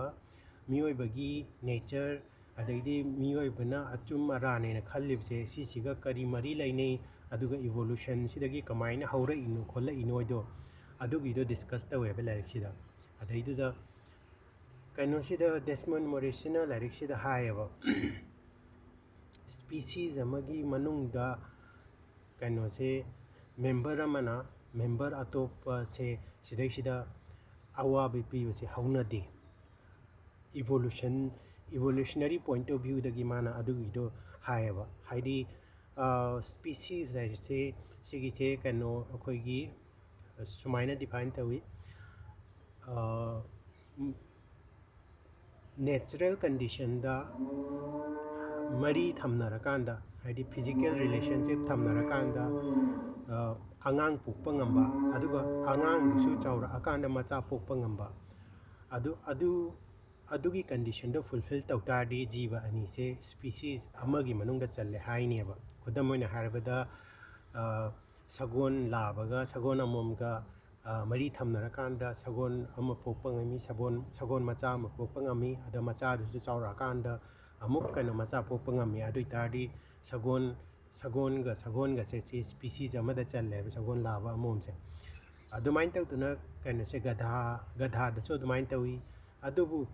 ꯃꯤꯑꯣꯏꯕꯒꯤ ꯅꯦꯆꯔ, ꯑꯗꯩꯗꯤ ꯃꯤꯑꯣꯏꯕꯅ ꯑꯆꯨꯝ ꯑꯔꯥꯟꯅꯦꯅ ꯈꯜꯂꯤꯕꯁꯦ, ꯁꯤꯁꯤꯒ ꯀꯔꯤ ꯃꯔꯤ ꯂꯩꯅꯩ, ꯑꯗꯨꯒ ꯏꯚꯣꯂꯨꯁꯟꯁꯤꯗꯒꯤ ꯀꯃꯥꯏꯅ ꯍꯧꯔꯛꯏꯅꯣ ꯈꯣꯠꯂꯛꯏꯅꯣ ꯍꯥꯏꯗꯣ, ꯑꯗꯨꯒꯤꯗꯣ ꯗꯤꯁꯀꯁ ꯇꯧꯋꯦꯕ ꯂꯥꯏꯔꯤꯛꯁꯤꯗ꯫ ꯑꯗꯩꯗꯨꯗ ꯀꯩꯅꯣꯁꯤꯗ ꯗꯦꯁꯃꯟ ꯃꯣꯔꯤꯁꯁꯤꯅ ꯂꯥꯏꯔꯤꯛꯁꯤꯗ ꯍꯥꯏꯌꯦꯕ, ꯁ꯭ꯄꯤꯁꯤꯁ ꯑꯃꯒꯤ ꯃꯅꯨꯡꯗ ꯀꯩꯅꯣꯁꯦ, ꯃꯦꯝꯕꯔ ꯑꯃꯅ ꯃꯦꯝꯕꯔ ꯑꯇꯣꯞꯄꯁꯦ ꯁꯤꯗꯩꯁꯤꯗ ꯑꯋꯥꯕ ꯄꯤꯕꯁꯦ ꯍꯧꯅꯗꯦ꯫ ꯏꯚꯣꯂꯨꯁꯟ, ꯏꯚꯣꯂꯨꯁꯅꯔꯤ ꯄꯣꯏꯟꯠ ꯑꯣꯐ ꯚ꯭ꯌꯨꯗꯒꯤ ꯃꯥꯅ ꯑꯗꯨꯒꯤꯗꯣ ꯍꯥꯏꯌꯦꯕ꯫ ꯍꯥꯏꯗꯤ, ꯁ꯭ꯄꯤꯁꯤꯁ ꯍꯥꯏꯁꯦ, ꯁꯤꯒꯤꯁꯦ ꯀꯩꯅꯣ, ꯑꯩꯈꯣꯏꯒꯤ ꯁꯨꯃꯥꯏꯅ ꯗꯤꯐꯥꯏꯟ ꯇꯧꯏ꯫ ꯅꯦꯆꯔꯦꯜ ꯀꯟꯗꯤꯁꯟꯗ ꯃꯔꯤ ꯊꯝꯅꯔꯀꯥꯟꯗ, ꯍꯥꯏꯗꯤ ꯐꯤꯖꯤꯀꯦꯜ ꯔꯤꯂꯦꯁꯟꯁꯤꯞ ꯊꯝꯅꯔꯀꯥꯟꯗ, ꯑ, ꯑꯉꯥꯡ ꯄꯣꯛꯄ ꯉꯝꯕ, ꯑꯗꯨꯒ ꯑꯉꯥꯡꯗꯨꯁꯨ ꯆꯥꯎꯔꯛꯑꯀꯥꯟꯗ ꯃꯆꯥ ꯄꯣꯛꯄ ꯉꯝꯕ, ꯑꯗꯨ, ꯑꯗꯨ, ꯑꯗꯨꯒꯤ ꯀꯟꯗꯤꯁꯟꯗꯣ ꯐꯨꯜꯐꯤꯜ ꯇꯧ ꯇꯥꯔꯗꯤ ꯖꯤꯕ ꯑꯅꯤꯁꯦ ꯁ꯭ꯄꯤꯁꯤꯁ ꯑꯃꯒꯤ ꯃꯅꯨꯡꯗ ꯆꯜꯂꯦ ꯍꯥꯏꯅꯦꯕ꯫ ꯈꯨꯗꯝ ꯑꯣꯏꯅ ꯍꯥꯏꯔꯕꯗ, ꯑ, ꯁꯒꯣꯜ ꯂꯥꯕꯒ ꯁꯒꯣꯜ ꯑꯃꯣꯝꯒ, ꯑ, ꯃꯔꯤ ꯊꯝꯅꯔꯀꯥꯟꯗ ꯁꯒꯣꯜ ꯑꯃ ꯄꯣꯛꯄ ꯉꯝꯃꯤ, ꯁꯒꯣꯜ, ꯁꯒꯣꯜ ꯃꯆꯥ ꯑꯃ ꯄꯣꯛꯄ ꯉꯝꯃꯤ꯫ ꯑꯗ ꯃꯆꯥꯗꯨꯁꯨ ꯆꯥꯎꯔꯛꯑꯀꯥꯟꯗ ꯑꯃꯨꯛ ꯀꯩꯅꯣ ꯃꯆꯥ ꯄꯣꯛꯄ ꯉꯝꯃꯤ꯫ ꯑꯗꯨ ꯑꯣꯏ ꯇꯥꯔꯗꯤ ꯁꯒꯣꯜ, ꯁꯒꯣꯜꯒ ꯁꯒꯣꯜꯒꯁꯦ ꯁꯤ ꯁ꯭ꯄꯤꯁꯤꯁ ꯑꯃꯗ ꯆꯜꯂꯦꯕ, ꯁꯒꯣꯜ ꯂꯥꯕ ꯑꯃꯣꯝꯁꯦ꯫ ꯑꯗꯨꯃꯥꯏꯅ ꯇꯧꯗꯅ ꯀꯩꯅꯣꯁꯦ, ꯒꯙꯥ, ꯒꯙꯥꯗꯁꯨ ꯑꯗꯨꯃꯥꯏꯅ ꯇꯧꯏ꯫ ꯑꯗꯨꯕꯨ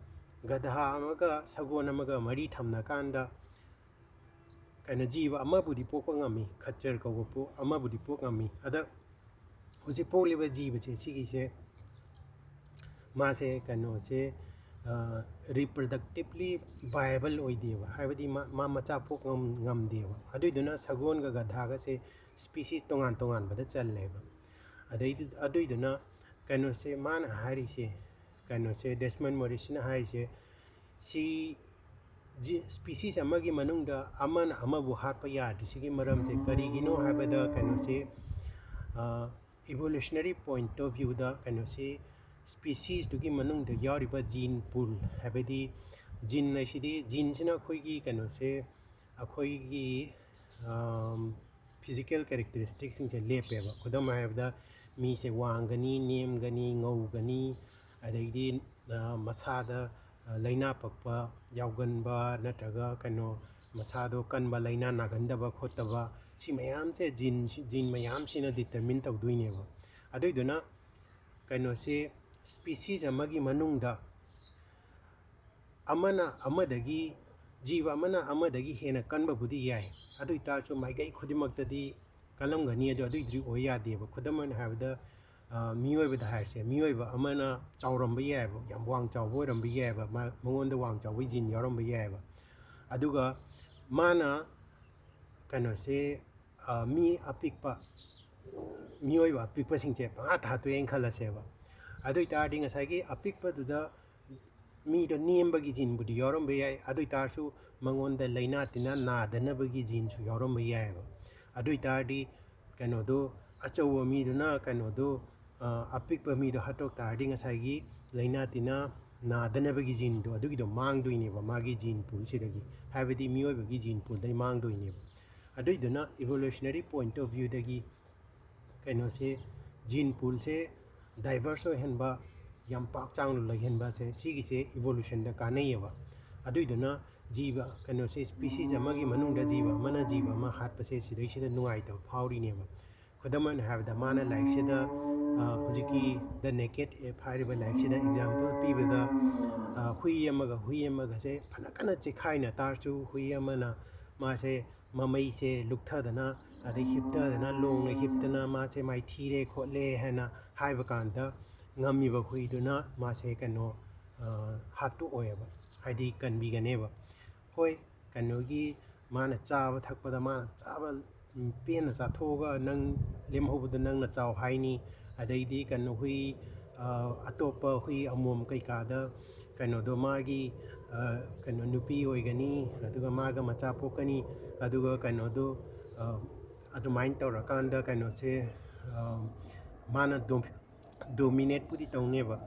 ꯒꯙꯥ ꯑꯃꯒ ꯁꯒꯣꯜ ꯑꯃꯒ ꯃꯔꯤ ꯊꯝꯅꯀꯥꯟꯗ ꯀꯩꯅꯣ, ꯖꯤꯕ ꯑꯃꯕꯨꯗꯤ ꯄꯣꯛꯄ ꯉꯝꯃꯤ, ꯈꯆꯔ ꯀꯧꯕ ꯄꯣ-, ꯑꯃꯕꯨꯗꯤ ꯄꯣꯛ ꯉꯝꯃꯤ꯫ ꯑꯗ ꯍꯧꯖꯤꯛ ꯄꯣꯛꯂꯤꯕ ꯖꯤꯕꯁꯦ, ꯁꯤꯒꯤꯁꯦ, ꯃꯥꯁꯦ ꯀꯩꯅꯣꯁꯦ, ꯑ, ꯔꯤꯄ꯭ꯔꯗꯛꯇꯤꯞꯂꯤ ꯚꯥꯏꯑꯦꯕꯜ ꯑꯣꯏꯗꯦꯕ, ꯍꯥꯏꯕꯗꯤ ꯃꯥ, ꯃꯥ ꯃꯆꯥ ꯄꯣꯛ ꯉꯝ-, ꯉꯝꯗꯦꯕ꯫ ꯑꯗꯨꯏꯗꯨꯅ ꯁꯒꯣꯜꯒ ꯒꯙꯥꯒꯁꯦ ꯁ꯭ꯄꯤꯁꯤꯁ ꯇꯣꯉꯥꯟ ꯇꯣꯉꯥꯟꯕꯗ ꯆꯜꯂꯦꯕ꯫ ꯑꯗꯩꯗꯨ-, ꯑꯗꯨꯏꯗꯨꯅ ꯀꯩꯅꯣꯁꯦ, ꯃꯥꯅ ꯍꯥꯏꯔꯤꯁꯦ, ꯀꯩꯅꯣꯁꯦ, ꯗꯦꯁꯃꯟ ꯃꯣꯔꯤꯁꯅ ꯍꯥꯏꯔꯤꯁꯦ, ꯁꯤ ꯖꯤ-, ꯁ꯭ꯄꯤꯁꯤꯁ ꯑꯃꯒꯤ ꯃꯅꯨꯡꯗ ꯑꯃꯅ ꯑꯃꯕꯨ ꯍꯥꯠꯄ ꯌꯥꯗ꯭ꯔꯤꯁꯤꯒꯤ ꯃꯔꯝꯁꯦ ꯀꯔꯤꯒꯤꯅꯣ ꯍꯥꯏꯕꯗ, ꯀꯩꯅꯣꯁꯤ, ꯑ, ꯏꯚꯣꯂꯨꯁꯅꯔꯤ ꯄꯣꯏꯟꯠ ꯑꯣꯐ ꯚ꯭ꯌꯨꯗ, ꯀꯩꯅꯣꯁꯤ, ꯁ꯭ꯄꯤꯁꯤꯁꯇꯨꯒꯤ ꯃꯅꯨꯡꯗ ꯌꯥꯎꯔꯤꯕ ꯖꯤꯟ ꯄꯨꯜ, ꯍꯥꯏꯕꯗꯤ ꯖꯤꯟ ꯍꯥꯏꯁꯤꯗꯤ, ꯖꯤꯟꯁꯤꯅ ꯑꯩꯈꯣꯏꯒꯤ ꯀꯩꯅꯣꯁꯦ, ꯑꯩꯈꯣꯏꯒꯤ, ꯑꯝ, ꯐꯤꯖꯤꯀꯦꯜ ꯀꯦꯔꯦꯛꯇꯔꯤꯁꯇꯤꯛꯁꯤꯡꯁꯦ ꯂꯦꯞꯄꯦꯕ꯫ ꯈꯨꯗꯝ ꯍꯥꯏꯔꯕꯗ, ꯃꯤꯁꯦ ꯋꯥꯡꯒꯅꯤ, ꯅꯦꯝꯒꯅꯤ, ꯉꯧꯒꯅꯤ, ꯑꯗꯩꯗꯤ ꯃꯁꯥꯗ ꯂꯥꯏꯅꯥ ꯄꯛꯄ ꯌꯥꯎꯒꯟꯕ, ꯅꯠꯇ꯭ꯔꯒ ꯀꯩꯅꯣ ꯃꯁꯥꯗꯣ ꯀꯟꯕ, ꯂꯥꯏꯅꯥ ꯅꯥꯒꯟꯗꯕ ꯈꯣꯠꯇꯕ, ꯁꯤ ꯃꯌꯥꯝꯁꯦ ꯖꯤꯟ ꯖꯤꯟ ꯃꯌꯥꯝꯁꯤꯅ ꯗꯤꯇꯔꯃꯤꯟ ꯇꯧꯗꯣꯏꯅꯦꯕ꯫ ꯑꯗꯨꯏꯗꯨꯅ ꯀꯩꯅꯣꯁꯤ, ꯁ꯭ꯄꯤꯁꯤꯁ ꯑꯃꯒꯤ ꯃꯅꯨꯡꯗ ꯑꯃꯅ ꯑꯃꯗꯒꯤ ꯖꯤꯕ ꯑꯃꯅ ꯑꯃꯗꯒꯤ ꯍꯦꯟꯅ ꯀꯟꯕꯕꯨꯗꯤ ꯌꯥꯏ, ꯑꯗꯨ ꯑꯣꯏꯇꯥꯔꯁꯨ ꯃꯥꯏꯀꯩ ꯈꯨꯗꯤꯡꯃꯛꯇꯗꯤ ꯀꯜꯂꯝꯒꯅꯤ, ꯑꯗꯨ ꯑꯗꯨꯏꯗꯨꯗꯤ ꯑꯣꯏ ꯌꯥꯗꯦꯕ꯫ ꯈꯨꯗꯝ ꯑꯣꯏꯅ ꯍꯥꯏꯔꯕꯗ, ꯃꯤꯑꯣꯏꯕꯗ ꯍꯥꯏꯔꯁꯦ, ꯃꯤꯑꯣꯏꯕ ꯑꯃꯅ ꯆꯥꯎꯔꯝꯕ ꯌꯥꯏꯑꯕ, ꯌꯥꯝ ꯋꯥꯡ ꯆꯥꯎꯕ ꯑꯣꯏꯔꯝꯕ ꯌꯥꯏꯑꯕ, ꯃꯉꯣꯟꯗ ꯋꯥꯡ ꯆꯥꯎꯕꯒꯤ ꯖꯤꯟ ꯌꯥꯎꯔꯝꯕ ꯌꯥꯏꯑꯕ꯫ ꯑꯗꯨꯒ ꯃꯥꯅ ꯀꯩꯅꯣꯁꯦ, ꯃꯤ ꯑꯄꯤꯛꯄ, ꯃꯤꯑꯣꯏꯕ ꯑꯄꯤꯛꯄꯁꯤꯡꯁꯦ ꯄꯪꯍꯥꯠꯇ ꯍꯥꯠꯇꯣꯛꯑꯦꯅ ꯈꯜꯂꯁꯦꯕ꯫ ꯑꯗꯨ ꯑꯣꯏꯇꯥꯔꯗꯤ ꯉꯁꯥꯏꯒꯤ ꯑꯄꯤꯛꯄꯗꯨꯗ ꯃꯤꯗꯣ ꯅꯦꯝꯕꯒꯤ ꯖꯤꯟꯕꯨꯗꯤ ꯌꯥꯎꯔꯝꯕ ꯌꯥꯏ, ꯑꯗꯨ ꯑꯣꯏꯇꯥꯔꯁꯨ ꯃꯉꯣꯟꯗ ꯂꯥꯏꯅꯥ ꯇꯤꯟꯅꯥ ꯅꯥꯗꯅꯕꯒꯤ ꯖꯤꯟꯁꯨ ꯌꯥꯎꯔꯝꯕ ꯌꯥꯏꯑꯕ꯫ ꯑꯗꯨ ꯑꯣꯏꯇꯥꯔꯗꯤ ꯀꯩꯅꯣꯗꯣ, ꯑꯆꯧꯕ ꯃꯤꯗꯨꯅ ꯀꯩꯅꯣꯗꯣ, ꯑꯄꯤꯛꯄ ꯃꯤꯗꯣ ꯍꯥꯠꯇꯣꯛ ꯇꯥꯔꯗꯤ ꯉꯁꯥꯏꯒꯤ ꯂꯥꯏꯅꯥ ꯇꯤꯟꯅꯥ ꯅꯥꯗꯅꯕꯒꯤ ꯖꯤꯟꯗꯣ, ꯑꯗꯨꯒꯤꯗꯣ ꯃꯥꯡꯗꯣꯏꯅꯦꯕ, ꯃꯥꯒꯤ ꯖꯤꯟ ꯄꯨꯜꯁꯤꯗꯒꯤ, ꯍꯥꯏꯕꯗꯤ ꯃꯤꯑꯣꯏꯕꯒꯤ ꯖꯤꯟ ꯄꯨꯜꯗꯩ ꯃꯥꯡꯗꯣꯏꯅꯦꯕ꯫ ꯑꯗꯨꯏꯗꯨꯅ evolutionary point of viewꯗꯒꯤ ꯀꯩꯅꯣꯁꯦ, ꯖꯤꯟ ꯄꯨꯜꯁꯦ ꯗꯥꯏꯕꯔꯁ ꯑꯣꯏꯍꯟꯕ, ꯌꯥꯝ ꯄꯥꯛ ꯆꯥꯎꯅ ꯂꯩꯍꯟꯕꯁꯦ, ꯁꯤꯒꯤꯁꯦ ꯏꯕꯣꯂꯨꯁꯟꯗ ꯀꯥꯟꯅꯩꯌꯦꯕ꯫ ꯑꯗꯨꯏꯗꯨꯅ ꯖꯤꯕ ꯀꯩꯅꯣꯁꯦ, ꯁ꯭ꯄꯤꯁꯤꯁ ꯑꯃꯒꯤ ꯃꯅꯨꯡꯗ ꯖꯤꯕ ꯑꯃꯅ ꯖꯤꯕ ꯑꯃ ꯍꯥꯠꯄꯁꯦ ꯁꯤꯗꯩꯁꯤꯗ ꯅꯨꯡꯉꯥꯏꯇꯕ ꯐꯥꯎꯔꯤꯅꯦꯕ꯫ ꯈꯨꯗꯝ ꯑꯣꯏꯅ ꯍꯥꯏꯔꯕꯗ, ꯃꯥꯅ ꯂꯥꯏꯔꯤꯛꯁꯤꯗ, ꯍꯧꯖꯤꯛꯀꯤ The Naked Ape ꯍꯥꯏꯔꯤꯕ ꯂꯥꯏꯔꯤꯛꯁꯤꯗ ꯑꯦꯛꯖꯥꯝꯄꯜ ꯄꯤꯕꯗ, ꯍꯨꯏ ꯑꯃꯒ ꯍꯨꯏ ꯑꯃꯒꯁꯦ ꯐꯅ ꯀꯟꯅ ꯆꯦꯛꯈꯥꯏꯅ ꯇꯥꯔꯁꯨ, ꯍꯨꯏ ꯑꯃꯅ ꯃꯥꯁꯦ ꯃꯃꯩꯁꯦ ꯂꯨꯛꯊꯗꯅ, ꯑꯗꯩ ꯍꯤꯞꯊꯗꯅ, ꯂꯣꯡꯅ ꯍꯤꯞꯇꯅ ꯃꯥꯁꯦ ꯃꯥꯏꯊꯤꯔꯦ ꯈꯣꯠꯂꯦ ꯍꯥꯏꯅ ꯍꯥꯏꯕ ꯀꯥꯟꯗ, ꯉꯝꯃꯤꯕ ꯍꯨꯏꯗꯨꯅ ꯃꯥꯁꯦ ꯀꯩꯅꯣ, ꯍꯥꯠꯇꯣꯛꯑꯣꯏꯕ, ꯍꯥꯏꯗꯤ ꯀꯟꯕꯤꯒꯅꯦꯕ꯫ ꯍꯣꯏ, ꯀꯩꯅꯣꯒꯤ ꯃꯥꯅ ꯆꯥꯕ ꯊꯛꯄꯗ, ꯃꯥꯅ ꯆꯥꯕ ꯄꯦꯟꯅ ꯆꯥꯊꯣꯛꯑꯒ ꯅꯪ ꯂꯦꯝꯍꯧꯕꯗꯣ ꯅꯪꯅ ꯆꯥꯎ ꯍꯥꯏꯅꯤ꯫ ꯑꯗꯩꯗꯤ ꯀꯩꯅꯣ ꯍꯨꯏ, ꯑꯇꯣꯞꯄ ꯍꯨꯏ ꯑꯃꯣꯝ ꯀꯩꯀꯥꯗ ꯀꯩꯅꯣꯗꯣ ꯃꯥꯒꯤ, ꯀꯩꯅꯣ ꯅꯨꯄꯤ ꯑꯣꯏꯒꯅꯤ, ꯑꯗꯨꯒ ꯃꯥꯒ ꯃꯆꯥ ꯄꯣꯛꯀꯅꯤ꯫ ꯑꯗꯨꯒ ꯀꯩꯅꯣꯗꯣ, ꯑꯗꯨꯃꯥꯏꯅ ꯇꯧꯔꯀꯥꯟꯗ ꯀꯩꯅꯣꯁꯦ, ꯃꯥꯅ ꯗꯣꯃꯤꯅꯦꯠꯄꯨꯗꯤ ꯇꯧꯅꯦꯕ,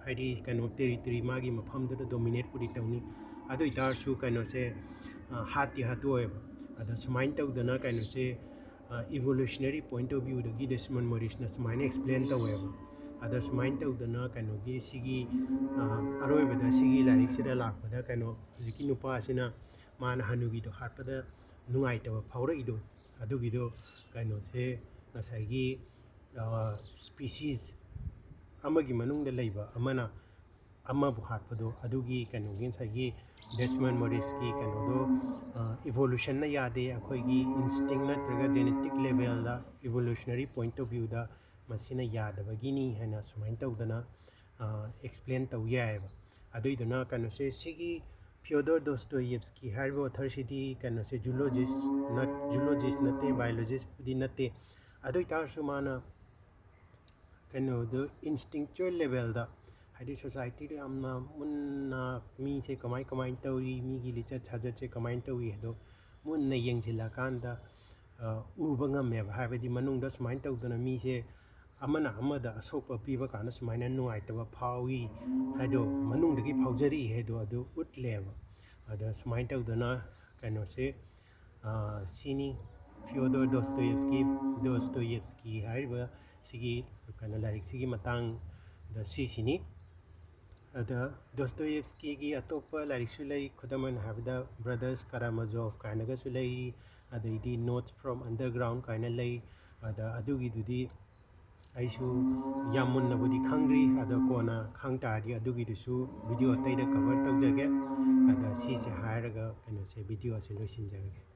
ꯍꯥꯏꯗꯤ ꯀꯩꯅꯣ ꯇꯦꯔꯤꯇꯣꯔꯤ ꯃꯥꯒꯤ ꯃꯐꯝꯗꯨꯗ ꯗꯣꯃꯤꯅꯦꯠꯄꯨꯗꯤ ꯇꯧꯅꯤ꯫ ꯑꯗꯨ ꯑꯣꯏꯇꯥꯔꯁꯨ ꯀꯩꯅꯣꯁꯦ, ꯍꯥꯠꯇꯤ ꯍꯥꯠꯇꯣꯛꯑꯣꯏꯕ꯫ ꯑꯗ ꯁꯨꯃꯥꯏꯅ ꯇꯧꯗꯅ ꯀꯩꯅꯣꯁꯦ, evolutionary point of viewꯗꯒꯤ ꯗꯦꯁꯃꯟ ꯃꯣꯔꯤꯁꯅ ꯁꯨꯃꯥꯏꯅ ꯑꯦꯛꯁꯄ꯭ꯂꯦꯟ ꯇꯧꯋꯦꯕ꯫ ꯑꯗ ꯁꯨꯃꯥꯏꯅ ꯇꯧꯗꯅ ꯀꯩꯅꯣꯒꯤ ꯁꯤꯒꯤ, ꯑ, ꯑꯔꯣꯏꯕꯗ ꯁꯤꯒꯤ ꯂꯥꯏꯔꯤꯛꯁꯤꯗ ꯂꯥꯛꯄꯗ ꯀꯩꯅꯣ ꯍꯧꯖꯤꯛꯀꯤ ꯅꯨꯄꯥꯁꯤꯅ ꯃꯥꯅ ꯍꯅꯨꯕꯤꯗꯣ ꯍꯥꯠꯄꯗ ꯅꯨꯡꯉꯥꯏꯇꯕ ꯐꯥꯎꯔꯛꯏꯗꯣ, ꯑꯗꯨꯒꯤꯗꯣ ꯀꯩꯅꯣꯁꯦ ꯉꯁꯥꯏꯒꯤ, ꯑ, species ꯑꯃꯒꯤ ꯃꯅꯨꯡꯗ ꯂꯩꯕ ꯑꯃꯅ ꯑꯃꯕꯨ ꯍꯥꯠꯄꯗꯣ, ꯑꯗꯨꯒꯤ ꯀꯩꯅꯣꯒꯤ ꯉꯁꯥꯏꯒꯤ ꯗꯦꯁꯃꯟ ꯃꯣꯔꯤꯁꯀꯤ ꯀꯩꯅꯣꯗꯣ, ꯑ, evolutionꯅ ꯌꯥꯗꯦ, ꯑꯩꯈꯣꯏꯒꯤ instinct ꯅꯠꯇ꯭ꯔꯒ genetic levelꯗ, evolutionary point of viewꯗ ꯃꯁꯤꯅ ꯌꯥꯗꯕꯒꯤꯅꯤ ꯍꯥꯏꯅ ꯁꯨꯃꯥꯏꯅ ꯇꯧꯗꯅ, ꯑ, explain ꯇꯧ ꯌꯥꯏꯑꯕ꯫ ꯑꯗꯨꯏꯗꯨꯅ ꯀꯩꯅꯣꯁꯦ, ꯁꯤꯒꯤ ꯐꯤꯌꯣꯗꯣꯔ ꯗꯣꯁꯇꯣꯌꯦꯚꯁꯀꯤ ꯍꯥꯏꯔꯤꯕ authorꯁꯤꯗꯤ ꯀꯩꯅꯣꯁꯦ zoologist ꯅꯠ-, zoologist ꯅꯠꯇꯦ, biologistꯄꯨꯗꯤ ꯅꯠꯇꯦ꯫ ꯑꯗꯨ ꯑꯣꯏꯇꯥꯔꯁꯨ ꯃꯥꯅ ꯀꯩꯅꯣꯗꯣ instinctual levelꯗ, ꯍꯥꯏꯗꯤ societyꯗ ꯌꯥꯝꯅ ꯃꯨꯟꯅ ꯃꯤꯁꯦ ꯀꯃꯥꯏ ꯀꯃꯥꯏꯅ ꯇꯧꯔꯤ, ꯃꯤꯒꯤ ꯂꯤꯆꯠ ꯁꯥꯖꯠꯁꯦ ꯀꯃꯥꯏꯅ ꯇꯧꯏ ꯍꯥꯏꯗꯣ ꯃꯨꯟꯅ ꯌꯦꯡꯁꯤꯜꯂꯀꯥꯟꯗ, ꯑ, ꯎꯕ ꯉꯝꯃꯦꯕ꯫ ꯍꯥꯏꯕꯗꯤ ꯃꯅꯨꯡꯗ ꯁꯨꯃꯥꯏꯅ ꯇꯧꯗꯅ ꯃꯤꯁꯦ ꯑꯃꯅ ꯑꯃꯗ ꯑꯁꯣꯛꯄ ꯄꯤꯕ ꯀꯥꯟꯗ ꯁꯨꯃꯥꯏꯅ ꯅꯨꯡꯉꯥꯏꯇꯕ ꯐꯥꯎꯏ ꯍꯥꯏꯗꯣ, ꯃꯅꯨꯡꯗꯒꯤ ꯐꯥꯎꯖꯔꯛꯏ ꯍꯥꯏꯗꯣ ꯑꯗꯨ ꯎꯠꯂꯦꯕ꯫ ꯑꯗ ꯁꯨꯃꯥꯏꯅ ꯇꯧꯗꯅ ꯀꯩꯅꯣꯁꯦ, ꯑ, ꯁꯤꯅꯤ, ꯐꯤꯌꯣꯗꯣꯔ ꯗꯣꯁꯇꯣꯌꯦꯚꯁꯀꯤ, ꯗꯣꯁꯇꯣꯌꯦꯚꯁꯀꯤ ꯍꯥꯏꯔꯤꯕ ꯁꯤꯒꯤ ꯀꯩꯅꯣ ꯂꯥꯏꯔꯤꯛꯁꯤꯒꯤ ꯃꯇꯥꯡꯗ ꯁꯤꯁꯤꯅꯤ꯫ ꯑꯗ ꯗꯣꯁꯇꯣꯌꯦꯚꯁꯀꯤꯒꯤ ꯑꯇꯣꯞꯄ ꯂꯥꯏꯔꯤꯛꯁꯨ ꯂꯩ, ꯈꯨꯗꯝ ꯑꯣꯏꯅ ꯍꯥꯏꯔꯕꯗ Brothers Karamazov ꯀꯥꯏꯅꯒꯁꯨ ꯂꯩꯔꯤ, ꯑꯗꯩꯗꯤ Notes from Underground ꯀꯥꯏꯅ ꯂꯩ꯫ ꯑꯗ ꯑꯗꯨꯒꯤꯗꯨꯗꯤ ꯑꯩꯁꯨ ꯌꯥꯝ ꯃꯨꯟꯅꯕꯨꯗꯤ ꯈꯪꯗ꯭ꯔꯤ, ꯑꯗꯣ ꯀꯣꯟꯅ ꯈꯪ ꯇꯥꯔꯗꯤ ꯑꯗꯨꯒꯤꯗꯨꯁꯨ video ꯑꯇꯩꯗ cover ꯇꯧꯖꯒꯦ꯫ ꯑꯗ ꯁꯤꯁꯦ ꯍꯥꯏꯔꯒ ꯀꯩꯅꯣꯁꯦ, video ꯑꯁꯦ ꯂꯣꯏꯁꯤꯟꯖꯔꯒꯦ꯫